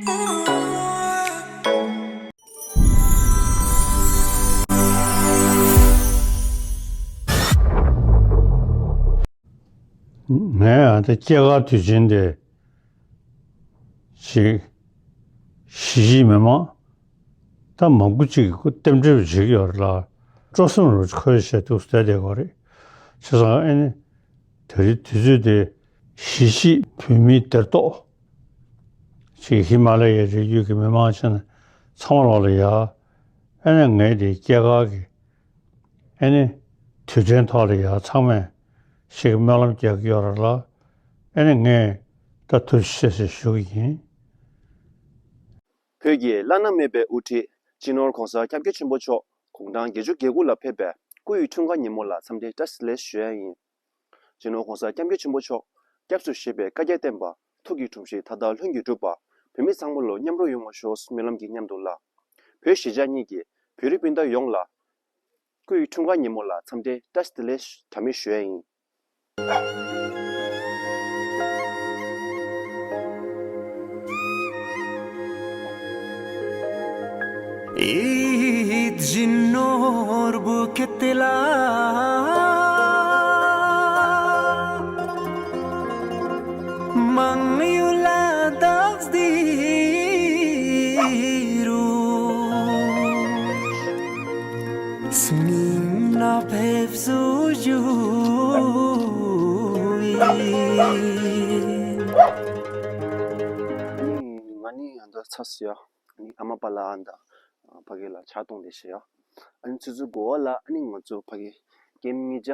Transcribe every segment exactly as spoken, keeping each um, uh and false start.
ངས་ཨ་ད་སྐྱེས་སྐར་དུས་ཆེན་དེ་ཞིག་གཞིས་བྱེས་མི་མང་ད་མང་པོ་ཅིག་གིས་རྟེན་འབྲེལ་བྱེད་ཀྱི་ཡོད་རེད་ལ། སྤྲོ་སེམས་རུ་འཁོལ་བྱས་འདུག་བསྡད་བསྡད་ཀྱི་རེད། བྱས་ཙང་ཨ་ནི་དེ་རིང་དུས་ཚོད་དེ་གཞིས་བྱེས་བོད་མིའི་སྡེར་གཏོགས་ཅིག་ཧི་མ་ལ་ཡའི་རི་རྒྱུད་ཀྱི་མི་མང་ཆེ་ན་ཚང་མ་ལོག་ལ་ཡ། ཨ་ནི་ངའི་དེ་སྐྱེས་སྐར་གྱི་ཨ་ནི་དུས་དྲན་ཐོག་ལ་ཡ་ཚང་མས་ཞིག་སྨོན་ལམ་རྒྱག་གི་ཡོད་རེད་ལ། ཨ་ནི་ངས་ད་ཐུགས་རྗེ་ཆེ་ཞེས་ཞུ་གི་ཡིན། བོད་ཀྱི་བླ་ན་མེད་པའི་དབུ་ཁྲིད་སྤྱི་ནོར་༧གོང་ས་༧སྐྱབས་མགོན་ཆེན་པོ་མཆོག་དགུང་གྲངས་བརྒྱད་ཅུ་གྱ་དགུ་ལ་ཕེབས་པའི་སྐུ་ཡི་འཁྲུངས་སྐར་ཉིན་མོ་ལ་འཚམས་འདྲི་བཀྲ་ཤིས་བདེ་ལེགས་ཞུ་ཡ་ཡིན། སྤྱི་ནོར་༧གོང་ས་༧སྐྱབས་མགོན་ཆེན་པོ་མཆོག་སྐྱབས་སུ་བཞེས་པའི་བཀའ་རྒྱ་བསྟན་པ་ཐུགས་ཀྱི་སྒྲུབ་བཞེད་མཐའ་དག་ལྷུན་གྱིས་གྲུབ་པ། བོད་མི་ཚང་མ་ལོ་མཉམ་རུབ་ཡོང་བ་ཤོག་སྨོན་ལམ་གྱི་མཉམ་དུ་ལ། བོད་གཞིས་ཆགས་གཉིས་ཀྱི་བོད་རིགས་སྤུན་ཟླ་ཡོངས་ལ། སྐུའི་འཁྲུངས་སྐར་ཉིན་མོ་ལ་འཚམས་འདྲི་བཀྲ་ཤིས་བདེ་ལེགས་གྲངས་མེད་ཞུ་ཡ་ཡིན། ཡིད་བཞིན་ནོར་བུ་ཁྱེད་ལ། མང་ཡུལ་ལ་བདག་འདི་རུ། སྨིན་ན་ཕེབས་བསུ་ཞུ་ཡིན། ང་ནི་ཡང་དག་ཚ་སུ་ཡ། ཨ་ནི་ཨ་མ་པཱ་ལགས་ཨ་ནི་ད་ཕ་གི་ལ་ཕྱག་སྟོང་དེ་བཞེས་ཡ། ཨ་ནི་ཆུ་ཚོད་དགུ་པ་ལ་ཨ་ནི་ང་ཚོ་ཕ་གི་ཀེམ་གཉིས་ཆ་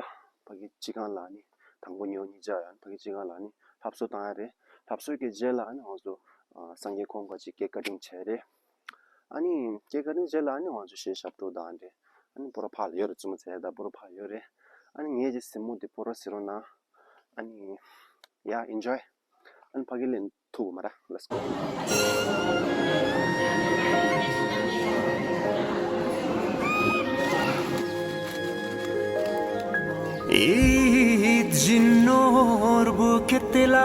ཕ་གི་སྤྱི་ཁང་ལ་ཨ་ནི་དང་པོ་ཉིན་གཉིས་ཆ་ཡང་ཕ་གི་སྤྱི་ཁང་ལ་ཨ་ནི་སློབ་གསོ་བཏང་ཡ་རེད། སློབ་གསོ་གི་རྗེས་ལ་ཨ་ནི་ང་ཚོ་ཨ་སངས་རྒྱས་ཁོང་ག་ཅིག་ཀེག་ཀ་ཊིང་བྱས་རེད། ཨ་ནི་ཀེག་ཀ་ཊིང་རྗེས་ལ་ཨ་ནི་ང་ཚོ་གཞས་ཞབས་བྲོ་དང་རེད། ཨ་ནི་སྤོ་ར་ཕར་ལ་ཡོད་རེད། བཙུན་མོ་ཚེ་ཡ་དང་སྤོ་ར་ཕར་ལ་ཡོད་རེད། ཨ་ནི་ངའི་གཟིགས་མོ་འདི་སྤོ་ར་གཟིགས་རོགས་གནང་། ཨ་ནི་ཡ་ཨེན་ཇོའི། ཨ་ནི་ཕ་གི་ལ་ཐུག་མ་ར། Let's go. ཡིད་བཞིན་ནོར་བུ་ཁྱེད་ལ།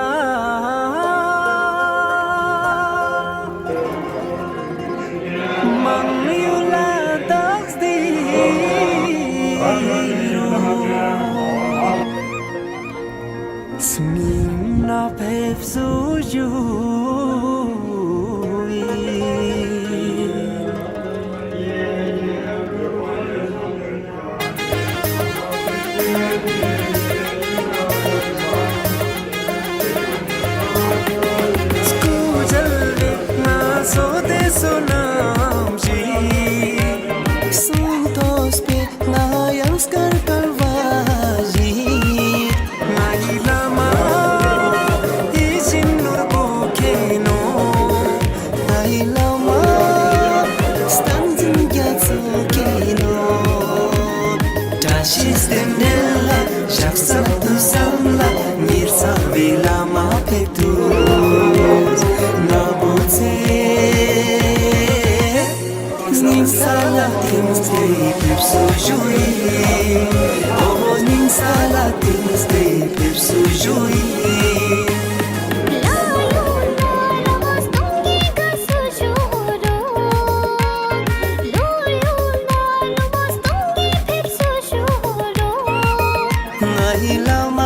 མང་ཡུལ་ལ་བདག་འདི་རུ། སྨིན་ན་ཕེབས་བསུ་ཞུ་ཡིན། སྐུ་མཇལ་བའི་ང་སོ་དེ་སོ་ནམ་ཞིག་སུ་ཐོས་པའི་ང་ཡང་སྐར་དཀར་བ་ཞིག་ང་ཡི་བླ་མ་ཡིད་བཞིན་ནོར་བུ་མཁྱེན་ནོ། ང་ཡི་བླ་མ་བསྟན་འཛིན་རྒྱ་མཚོ་མཁྱེན་ནོ། བཀྲ་ཤིས་རྟེན་འབྲེལ་ལ་ཞག་བཟང་དུས་བཟང་ལ་ཉེ་ཚང་བའི་བླ་མ་ཕེབས་དུས་ང་བོ་ཚེ། སྙིང་ས་ལ་ཐིམ་སྟེ་ཕེབས་བསུ་ཞུ་ཡིན། ཨོ་སྙིང་ས་ལ་ཐིམ་སྟེ་ཕེབས་བསུ་ཞུ་ཡིན། ང་ཡི་བླ་མ་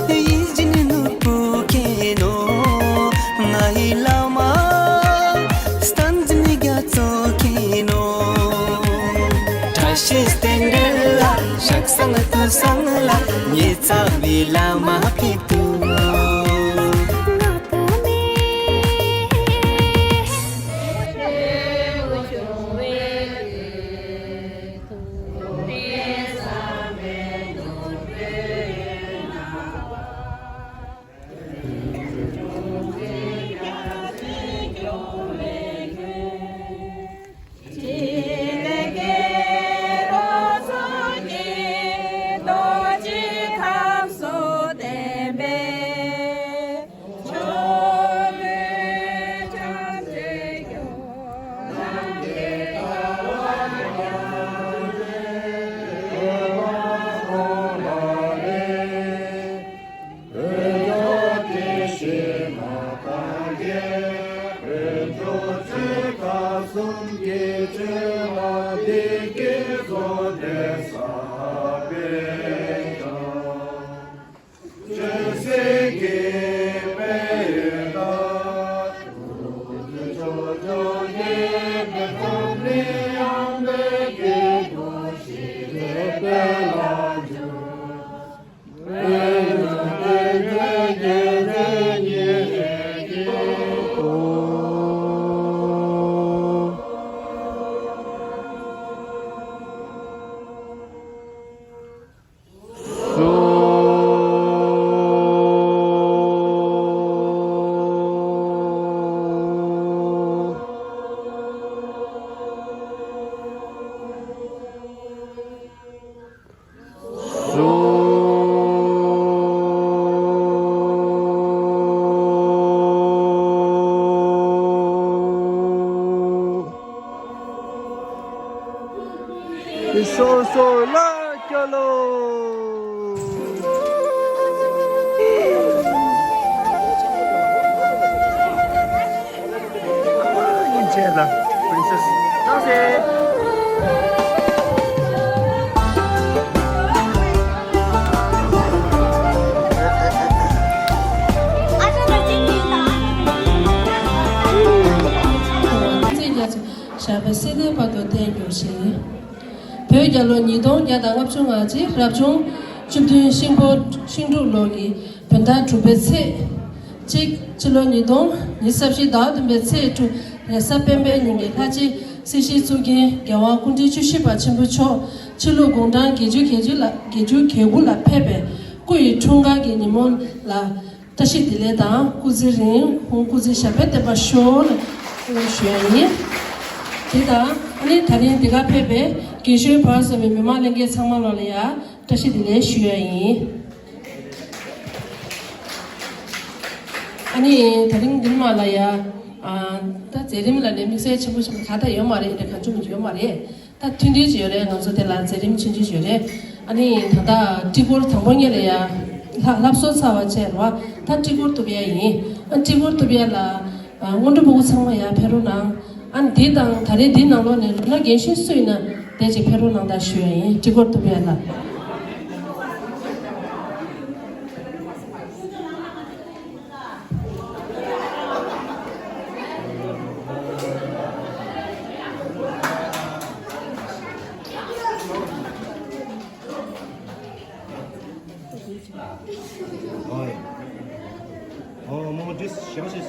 ཡིད་བཞིན་ནོར་བུ་མཁྱེན་ནོ། ང་ཡི་བླ་མ་བསྟན་འཛིན་རྒྱ་མཚོ་མཁྱེན་ནོ། བཀྲ་ཤིས་རྟེན་འབྲེལ་ལ་ཞག་བཟང་དུས་བཟང་ལ་ཉེ་ཚང་བའི་བླ་མ་ཕེབས་དུས། སོ་སོ་ལ་སྐྱོ་ལོ། ཡིན་ཆེ་ལ། Princess། ནང་སེ། ཞགས་པའི་སྲིད་དེ་བར་དུ་བརྟན་གྱུར་ཅིག། བོད་རྒྱལ་ལོ་ཉིས་སྟོང་བརྒྱ་དང་ལྔ་བཅུ་ང་གཅིག་རབ་བྱུང་བཅུ་བདུན་ཤིང་ཕོ་ཤིང་འབྲུག་ལོ་གི་བོད་ཟླ་དྲུག་པའི་ཚེས་གཅིག། སྤྱི་ལོ་ཉིས་སྟོང་ཉི་ཤུ་རྩ་བཞི་ཟླ་བ་བདུན་པའི་ཚེས་དྲུག་རེས་གཟའ་སྤེན་པའི་ཉིན་གྱི་ལྷ་རྗེ་སྲིད་ཞིའི་གཙུག་རྒྱན་རྒྱལ་དབང་སྐུ་ཕྲེང་བཅུ་བཞི་པ་ཆེན་པོ་མཆོག་ཕྱི་ལུགས་དགུང་གྲངས་བརྒྱད་ཅུ་གྱ་དགུ་ལ་བརྒྱད་ཅུ་གྱ་དགུ་ལ་ཕེབས་པའི་སྐུ་ཡི་འཁྲུངས་སྐར་གྱི་ཉིན་མོ་ལ། བཀྲ་ཤིས་བདེ་ལེགས་དང་སྐུ་ཚེ་རིང་། ཁོང་སྐུ་ཚེ་ཞབས་པད་བརྟན་པར་ཤོག་ལ་ཞུ་ཡ་ཡིན། དེ་དང་ཨ་ནི་ད་རིང་འདི་གར་ཕེབས་པའི་རྒན་གཞོན་བར་གསུམ་པའི་མི་མང་ལྷན་རྒྱས་ཚང་མ་ལོ་ལ་ཡ་བཀྲ་ཤིས་བདེ་ལེགས་ཞུ་ཡ་ཡིན། ཨ་ནི་ད་རིང་འདི་མ་ལ་ཡ་ཨ་ད་མཛད་རིམ་ལ་ནས་དམིགས་བསལ་ཆེན་པོ་ཞིག་ག་ད་ཡོད་མ་རེད། དེ་གང་བྱུང་མི་ཡོད་མ་རེད། ད་མཐུན་སྒྲིལ་ཅིག་ཡོད་རེད། ང་ཚོ་དེ་ལ་མཛད་རིམ་ཆུང་ཆུང་ཞིག་ཡོད་རེད། ཨ་ནི་ད་ལྟ་སྤྲི་གོར་དང་པོ་ཉིད་ལ་ཡ་ལྷ་སློབ་གསོ་ཚར་བ་བྱས་རེད་བ། ད་སྤྲི་གོར་གཏུབ་ཡ་ཡིན། ཨ་སྤྲི་གོར་གཏུབ་ཡ་ལ་ཨ་སྔོན་འགྲོ་ཕྲུ་གུ་ཚང་མ་ཡར་ཕེབས་རོགས་གནང་། ཨ་ནི་འདི་དང་ད་རེས་འདི་ནང་ལོགས་ནས་ལོ་ན་རྒན་གཞོན་སུ་ཡིན་ན་དེ་ཅིག་ཕེབས་རོགས་གནང་ད་ཞུ་ཡ་ཡིན། སྤྲི་གོར་གཏུབ་ཡ་ལ། ཨོ་ཡ། ཨོ་མོ་མོ་ཏིས་ཞེ་མ་ཤེས།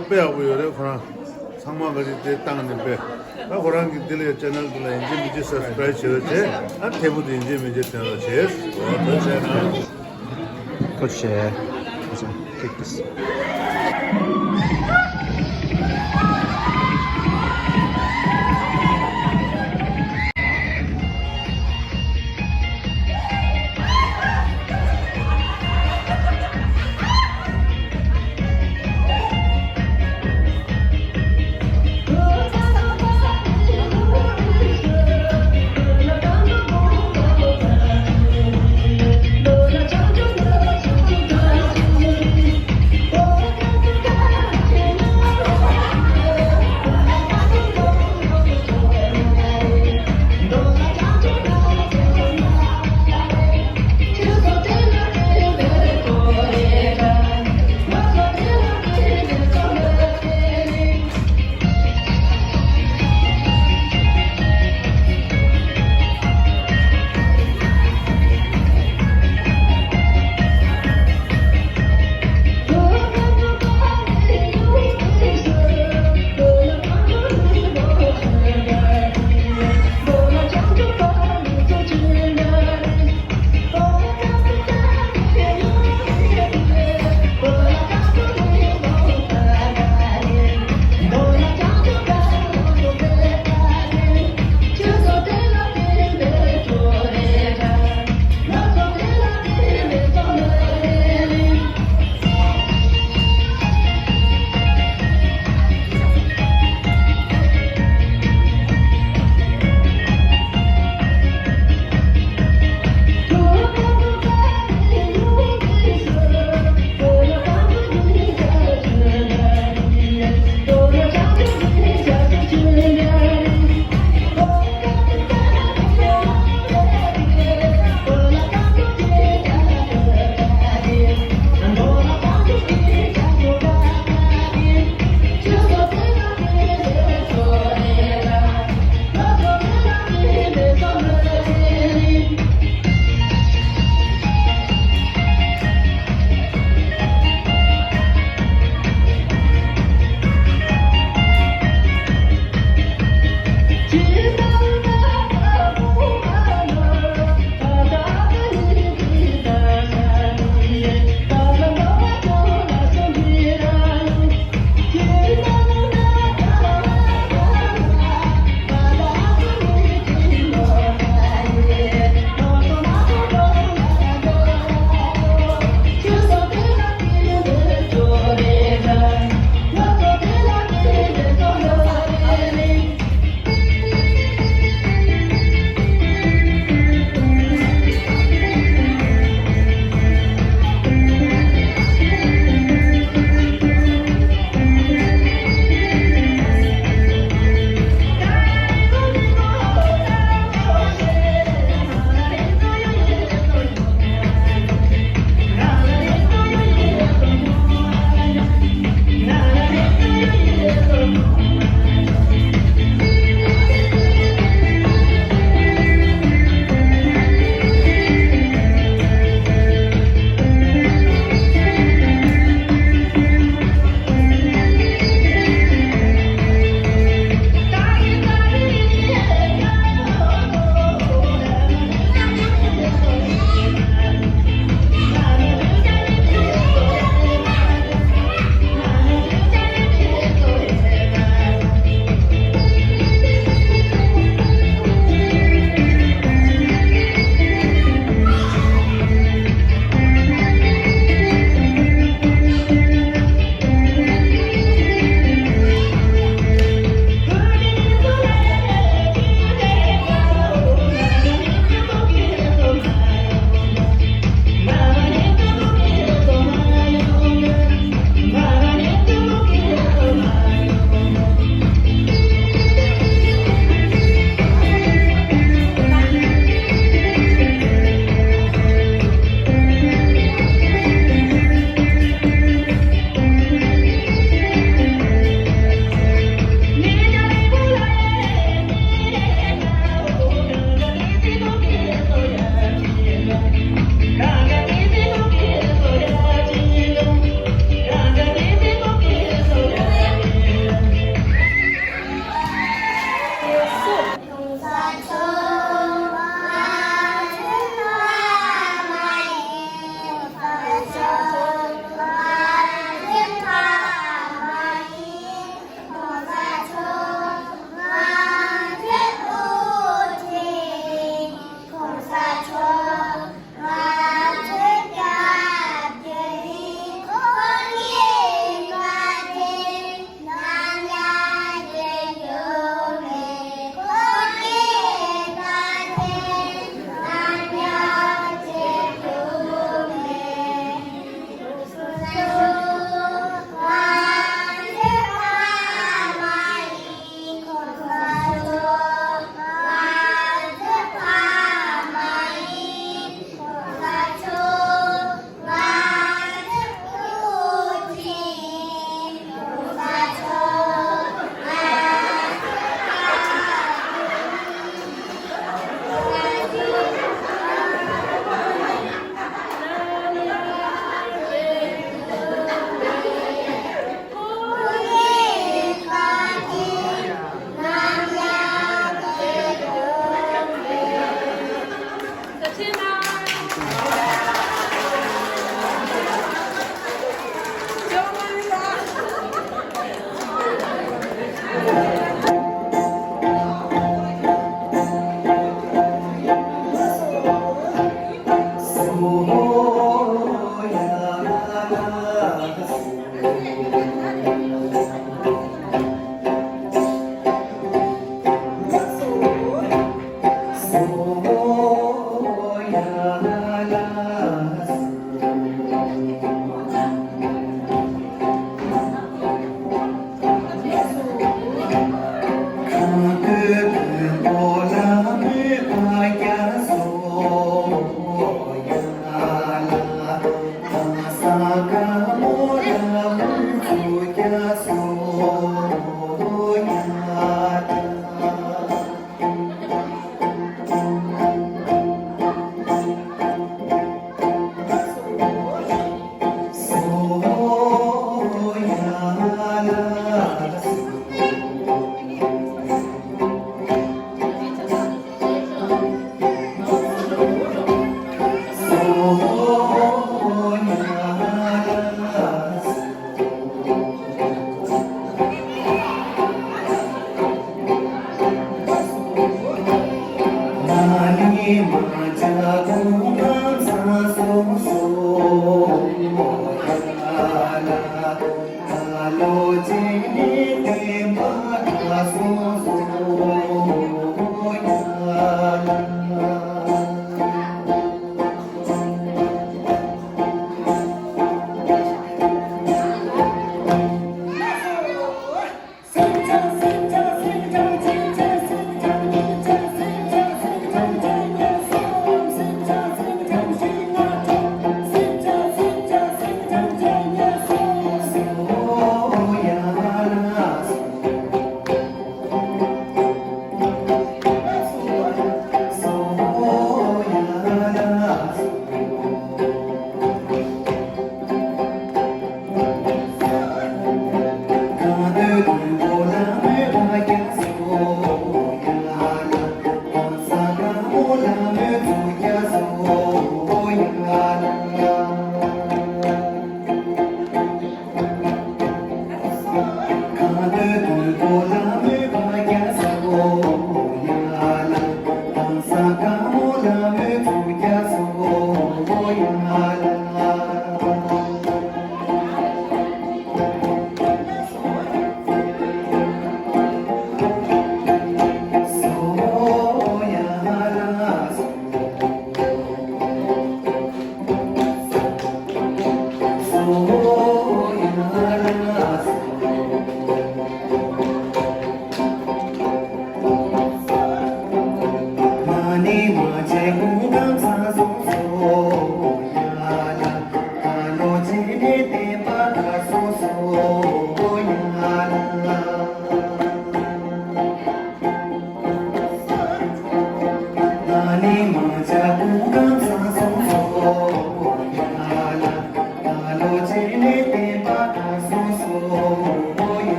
དཔེ་ཡག་པོ་ཡོད་རེད། ཁོ་རང་ཚང་མ་ག་རེ་དེ་བཏང་ནས་དཔེ། ད་ཁོ་རང་གི་འདི་ལ་ཅེ་ནལ་འདི་ལ་ཡིན་གཅིག་མིན་གཅིག་སབ་སི་ཀ་རེབ་བྱེད་རོགས་བྱེད། ཨ་དེབ་འདི་ཡིན་གཅིག་མིན་གཅིག་སྟོན་རོགས་བྱེད། འོ་ཐུགས་རྗེ་གནང་། ཐུགས་རྗེ་ཆེ། ཐུགས་རྗེ་ཆེ། Take this.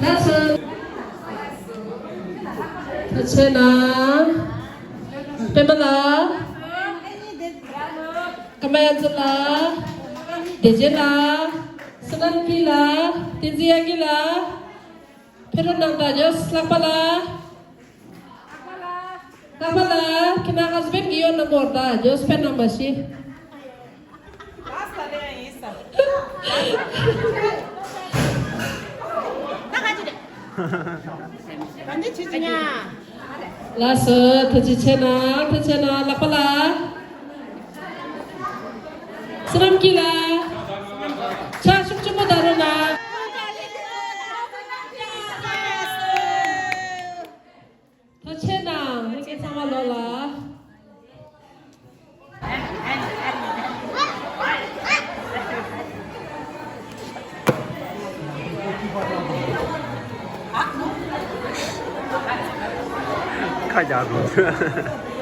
ལགས་སོ། ཐུགས་རྗེ་གནང་། པད་མ་ལགས། ཀརྨ་དབྱངས་ཅན་ལགས། བདེ་ཆེན་ལགས། བསོད་ནམས་སྐྱིད་ལགས། བསྟན་འཛིན་དབྱངས་སྐྱིད་ལགས། ཕེབས་རོགས་གནང་དང་། ཇོས་ལྷག་པ་ལགས། ལྷག་པ་ལགས། ཁྱེད་རང་ཧ་སི་བེན་གྱི་ཡོད་ན་མོར་དང་། ཇོས་ཕེབས་གནང་པ་ཞིག་ལགས་སོ། ཐུགས་རྗེ་ཆེ་གནང་། ཐུགས་རྗེ་ཆེ་གནང་། ལྷག་པ་ལགས། བསོད་ནམས་སྐྱིད་ལགས། ཕྱག་ཤུགས་ཆེན་པོ་བཏང་རོགས་གནང་། ཐུགས་རྗེ་ཆེ་གནང་། ལྷན་རྒྱས་ཚང་མ་ལོག་ལ། ཁ་རྒྱག་དགོས།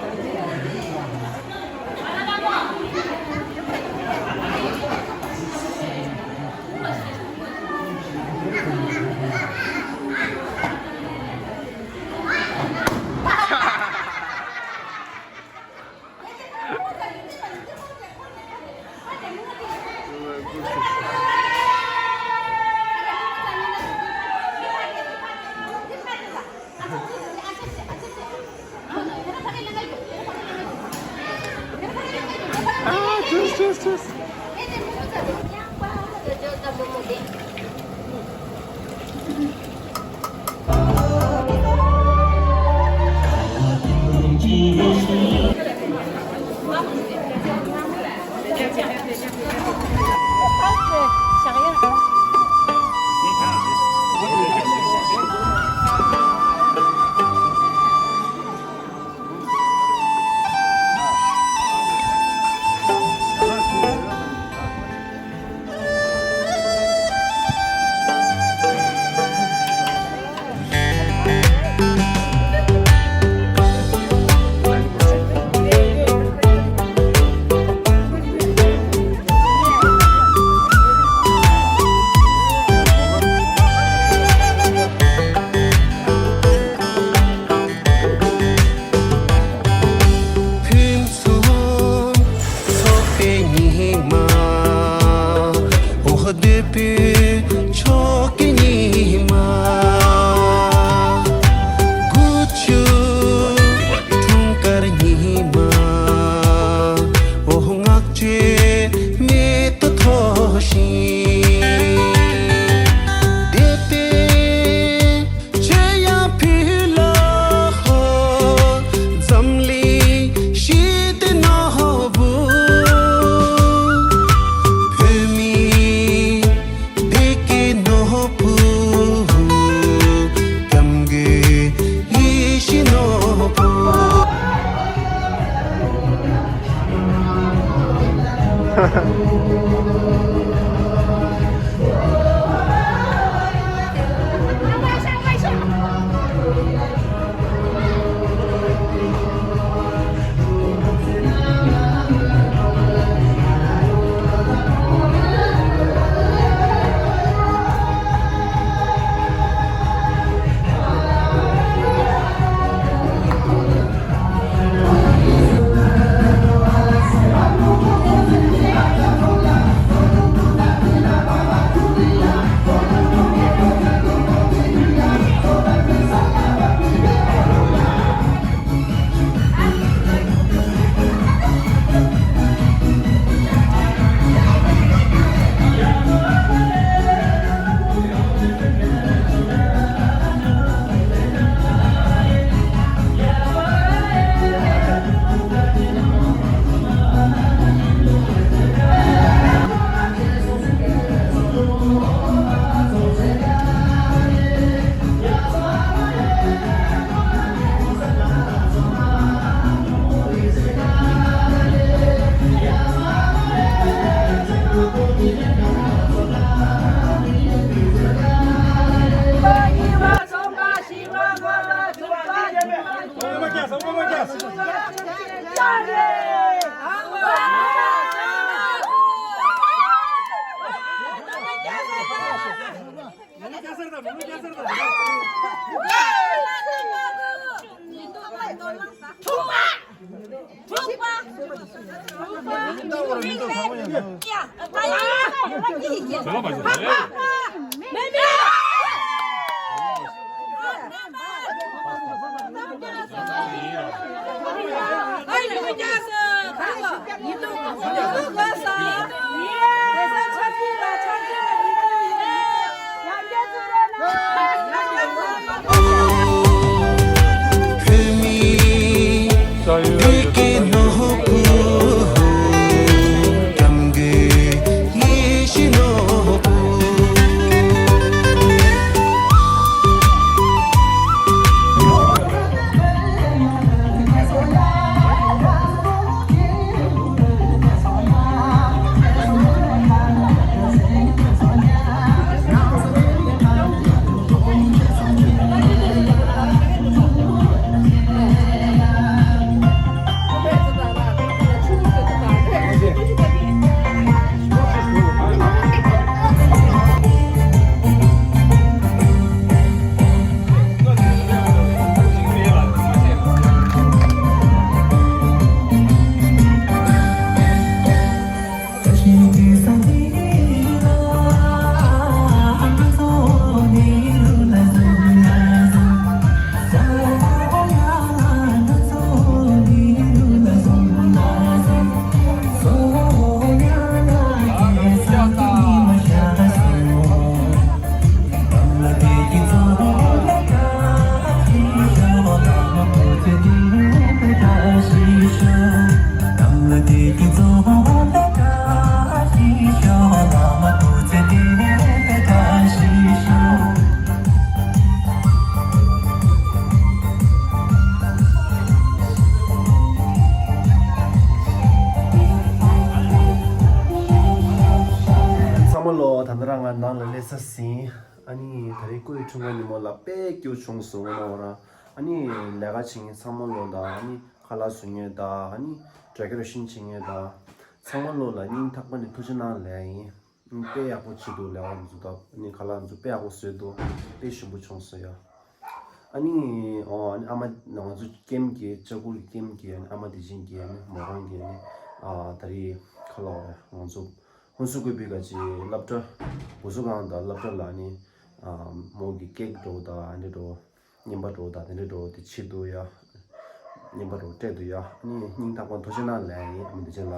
ཕུན་སུམ་ཚོགས་པའི་ཉི་མ། འོ་འདོད་པའི་མཆོག་གི་ཉི་མ། དགུ་བཅུ་འཁྲུངས་སྐར་ཉི་མ། འོ་བསྔགས་བརྗོད་མེ་ཏོག་འཐོར་ཞིང་འདོད་པའི་ཆོས་ཡང་ཕུལ་ལ་ཧོ། འཛམ་གླིང་ཞི་བདེ་ནོར་བུ། བོད་མིའི་བདེ་སྐྱིད་ནོར་བུ། སྐྱབས་མགོན་ཡིད་བཞིན་ནོར་བུ། ས་ཟིན། ཨ་ནི་ད་རེས་སྐུའི་འཁྲུངས་སྐར་ཉིན་མོ་ལ་དཔེ་སྐྱིད་པོ་བྱུང་སོང་། ང་རང་ཨ་ནི་ལས་ཀ་བྱེད་མཁན་ཚང་མ་ལོ་དང་ཨ་ནི་ཁ་ལག་བཟོ་མཁན་དང་ཨ་ནི་ཌེ་ཀོ་རེ་ཤན་བྱེད་མཁན་དང་ཚང་མ་ལོ་ལ་སྙིང་ཐག་པ་ནས་ཐུགས་རྗེ་གནང་ལབ་ཡིན། དཔེ་ཡག་པོ་བྱེད་འདུག་ལས་ཀ་འཛུགས་ད་ནི་ཁ་ལག་འཛུགས་དཔེ་ཡག་པོ་བཟོས་འདུག་དཔེ་ཞིམ་པོ་བྱུང་སོང་ཡ། ཨ་ནི་ཨོ་ཨ་ནི་ཨ་མ་ང་ཚོ་ཀེམ་གི་ལྕགས་ཕུར་ཀེམ་གི་ཨ་ནི་ཨ་མ་བདེ་ཆེན་གི་ཨ་ནི་མོ་རང་གི་ཨ་ནི་ཨ་ད་རེས་ཁ་ལག་ང་ཚོ་ཧུན་སུར་ཀུའི་པི་ག་ཅི་སློབ་གྲྭ་འུ་ཚོ་གང་དང་སློབ་གྲྭ་ལ་ཨ་ནི་ཨ་མོ་གི་ཀེག་འགྲོ་དང་ཨ་ནི་འགྲོ། རྔན་པ་འགྲོ་དང་དེ་འདྲ་འགྲོ་དེ་བྱེད་འདུག་ཡ། རྔན་པ་འགྲོ་སྤྲད་འདུག་ཡ། ཨ་ནི་སྙིང་ཐག་པ་ཐུགས་རྗེ་གནང་ལབ་ཡིན་ཨ་མ་བདེ་ཆེན་ལ།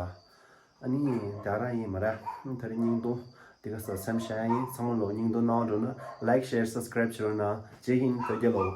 ཨ་ནི་དེ་རང་ཡིན་མ་རེད། ད་རེས་སྙིང་སྟོང་དེ་ག་ས་སེམས་ཤ་ཡིན། ཚང་མ་ལོ་སྙིང་སྟོང་གནང་འགྲོ་ན་ལའིག་ཤེར་སབ་སི་ཀ་རེབ་བྱེད་རོགས་གནང་། ཇེ་ཧིན་བོད་རྒྱལ་ལོ།